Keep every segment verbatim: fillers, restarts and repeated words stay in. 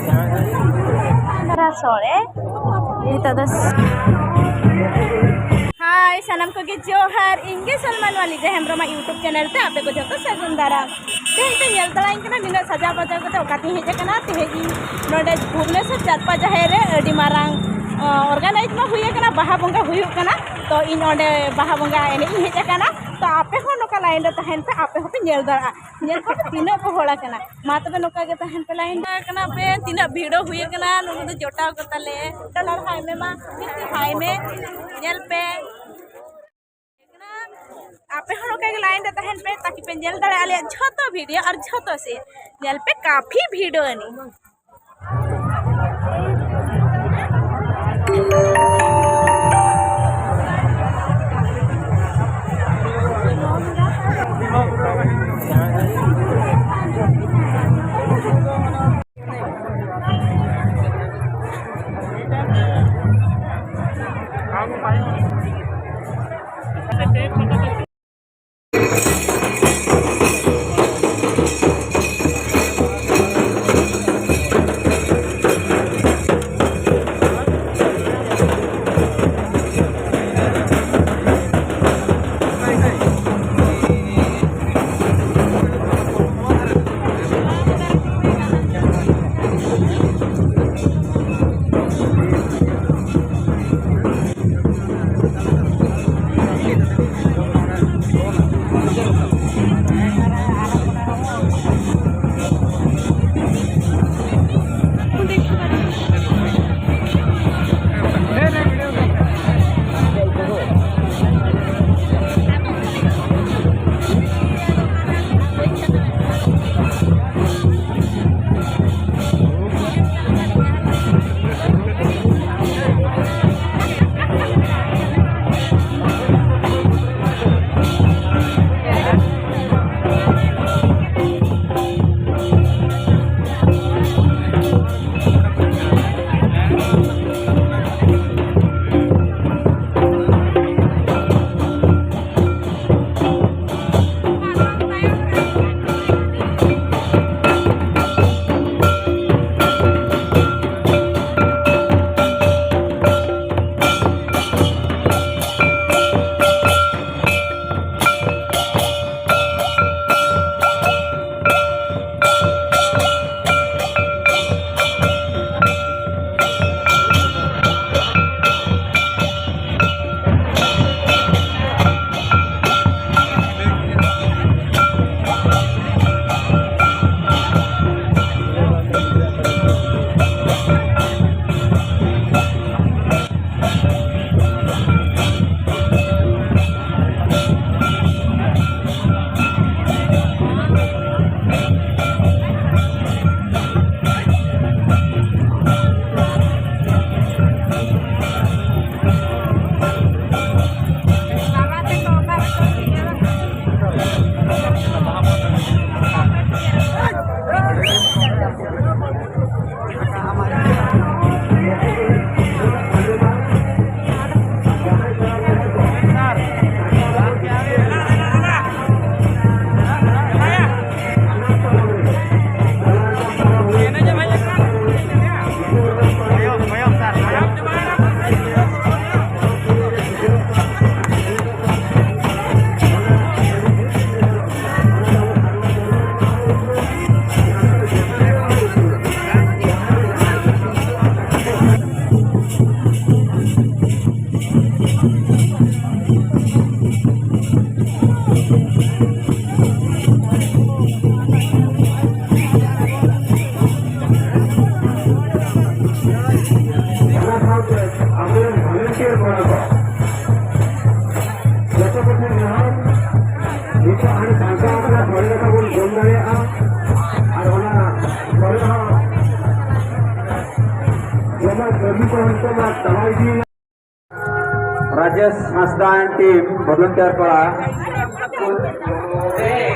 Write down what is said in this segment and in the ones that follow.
ᱫᱟᱨᱟ ᱥᱚᱲᱮ ᱱᱤᱛᱚᱜ ᱫᱚ ᱦᱟᱭ ᱥᱟᱱᱟᱢ ᱠᱚᱜᱮ ᱡᱚᱦᱟᱨ᱾ ᱤᱧ ᱜᱮ ᱥᱚᱞᱢᱟ, ᱱᱚᱣᱟ ᱞᱤᱡᱟ ᱦᱮᱢᱵᱨᱚᱢᱟᱜ YouTube channel ᱛᱮ ᱟᱯᱮ ᱠᱚ ᱡᱚᱛᱚ ᱥᱟᱹᱜᱩᱱ ᱫᱟᱨᱟᱢ᱾ ᱛᱮᱦᱮᱧ ᱯᱮ ᱧᱮᱞ ᱫᱟᱲᱮᱭᱟᱹᱧ ᱠᱟᱱᱟ ᱱᱤᱱᱟᱹᱜ ᱥᱟᱡᱟᱣ ᱵᱟᱡᱟᱣ ᱠᱟᱛᱮ ᱚᱠᱟᱛᱤᱧ ᱦᱮᱡ ᱟᱠᱟᱱᱟ᱾ ᱛᱮᱦᱮᱧ ᱤᱧ ᱱᱚᱰᱮ ᱵᱷᱩᱵᱽᱱᱮᱥᱚᱨ ᱪᱟᱨᱯᱟ ᱡᱟᱦᱮᱨ ᱨᱮ ᱟᱹᱰᱤ ᱢᱟᱨᱟᱝ ᱚᱨᱜᱟᱱᱟᱭᱤᱡᱽ ᱢᱟ ᱦᱩᱭ ᱟᱠᱟᱱᱟ, ᱵᱟᱦᱟ ᱵᱚᱸᱜᱟ ᱦᱩᱭᱩᱜ ᱠᱟᱱᱟ᱾ ᱛᱚ ᱤᱧ ᱚᱸᱰᱮ ᱵᱟᱦᱟ ᱵᱚᱸᱜᱟ ᱮᱱᱮᱡ ᱤᱧ ᱦᱮᱡ ᱟᱠᱟᱱᱟ᱾ ᱛᱚ ᱟᱯᱮ ᱦᱚᱸ ᱱᱚᱝᱠᱟ ᱞᱟᱭᱤᱱ ᱨᱮ ᱛᱟᱦᱮᱱ ᱯᱮ, ᱟᱯᱮ ᱦᱚᱸᱯᱮ ᱧᱮᱞ ᱫᱟᱲᱮᱭᱟᱜᱼᱟ᱾ ᱧᱮᱞ ᱠᱚᱯᱮ ᱛᱤᱱᱟᱹᱜ ᱠᱚ ᱦᱚᱲ ᱟᱠᱟᱱᱟ᱾ ᱢᱟ ᱛᱚᱵᱮ ᱱᱚᱝᱠᱟ ᱜᱮ ᱛᱟᱦᱮᱱ ᱯᱮ ᱞᱟᱭᱤᱱ ᱨᱮ᱾ ᱠᱟᱱᱟ ᱯᱮ, ᱛᱤᱱᱟᱹᱜ ᱵᱷᱤᱲ ᱦᱩᱭ ᱟᱠᱟᱱᱟ᱾ ᱱᱩᱠᱩ ᱫᱚ ᱡᱚᱴᱟᱣ ᱠᱚ ᱛᱟᱞᱮ᱾ ᱰᱚᱞᱟᱨ ᱦᱟᱭ ᱢᱮ ᱢᱟ, ᱢᱤᱫᱴᱮᱱ ᱦᱟᱭ ᱢᱮ, ᱧᱮᱞ ᱯᱮ᱾ ᱟᱯᱮ ᱦᱚᱸ ᱱᱚᱝᱠᱟ ᱜᱮ ᱞᱟᱭᱤᱱ ᱨᱮ ᱛᱟᱦᱮᱱ ᱯᱮ, ᱛᱟᱠᱤ ᱯᱮ ᱧᱮᱞ ᱫᱟᱲᱮᱭᱟᱜᱼᱟ ᱟᱞᱮᱭᱟᱜ ᱡᱷᱚᱛᱚ ᱵᱷᱤᱰᱤᱭᱳ ᱟᱨ ᱡᱷᱚᱛᱚ ᱥᱮ ᱧᱮᱞ ᱯᱮ, ᱠᱟᱯᱷᱤ ᱵᱷᱤᱲ ᱟᱹᱱᱤᱡ᱾ ᱦᱟᱸᱥᱫᱟ and team, volunteer ᱠᱚᱲᱟ᱾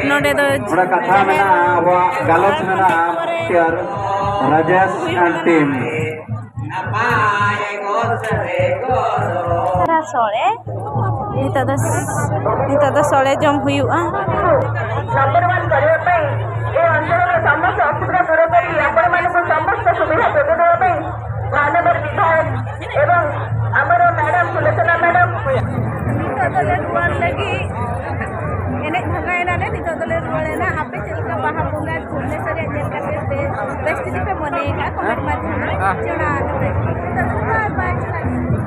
ᱱᱚᱰᱮ ᱫᱚ ᱱᱚᱰᱮ ᱠᱟᱛᱷᱟ ᱢᱮᱱᱟᱜᱼᱟ, ᱟᱵᱚᱣᱟᱜ ᱜᱟᱞᱚᱪ ᱢᱮᱱᱟᱜᱼᱟ, volunteer ᱨᱟᱡᱮᱥ and team᱾ ᱥᱚᱲᱮ, ᱱᱤᱛᱚᱜ ᱫᱚ, ᱱᱤᱛᱚᱜ ᱫᱚ ᱥᱚᱲᱮ ᱡᱚᱢ ᱦᱩᱭᱩᱜᱼᱟ᱾ ନମ୍ବର ୱାନ୍ କରିବା ପାଇଁ ଏ ଅଞ୍ଚଳର ସମସ୍ତ ଅସୁବିଧା ଦୂର କରି ଆପଣମାନଙ୍କୁ ସମସ୍ତ ସୁବିଧା ଯୋଗାଇ ଦେବା ପାଇଁ ମହାନଗର ବିଧାୟକ ଏବଂ ଆମର ମ୍ୟାଡାମ ସୁଲୋଚନା ମ୍ୟାଡାମ। ᱱᱤᱛᱚᱜ ᱫᱚᱞᱮ ᱨᱩᱣᱟᱹᱲ ᱞᱟᱹᱜᱤᱫ, ᱮᱱᱮᱡ ᱵᱷᱟᱜᱟᱣ ᱮᱱᱟᱞᱮ, ᱱᱤᱛᱚᱜ ᱫᱚᱞᱮ ᱨᱩᱣᱟᱹᱲ ᱮᱱᱟ᱾ ᱟᱯᱮ ᱪᱮᱫ ᱞᱮᱠᱟ ᱵᱟᱦᱟ ᱵᱚᱸᱜᱟ ᱵᱷᱩᱵᱽᱱᱮᱥᱚᱨ ᱨᱮᱭᱟᱜ ᱧᱮᱞ ᱠᱟᱛᱮ ᱯᱮ ᱵᱮᱥ ᱡᱩᱫᱤ ᱯᱮ ᱢᱚᱱᱮᱭᱮᱫᱟ, ᱠᱚᱢᱮᱱᱴ ᱢᱟᱫᱽᱫᱷᱚᱢ ᱨᱮ ᱡᱟᱱᱟᱣ ᱟᱞᱮ ᱯᱮ᱾ ᱱᱤᱛᱚᱜ ᱫᱚ ᱵᱟᱭ ᱵᱟᱭ ᱪᱟᱞᱟᱜ ᱠᱟᱱᱟ᱾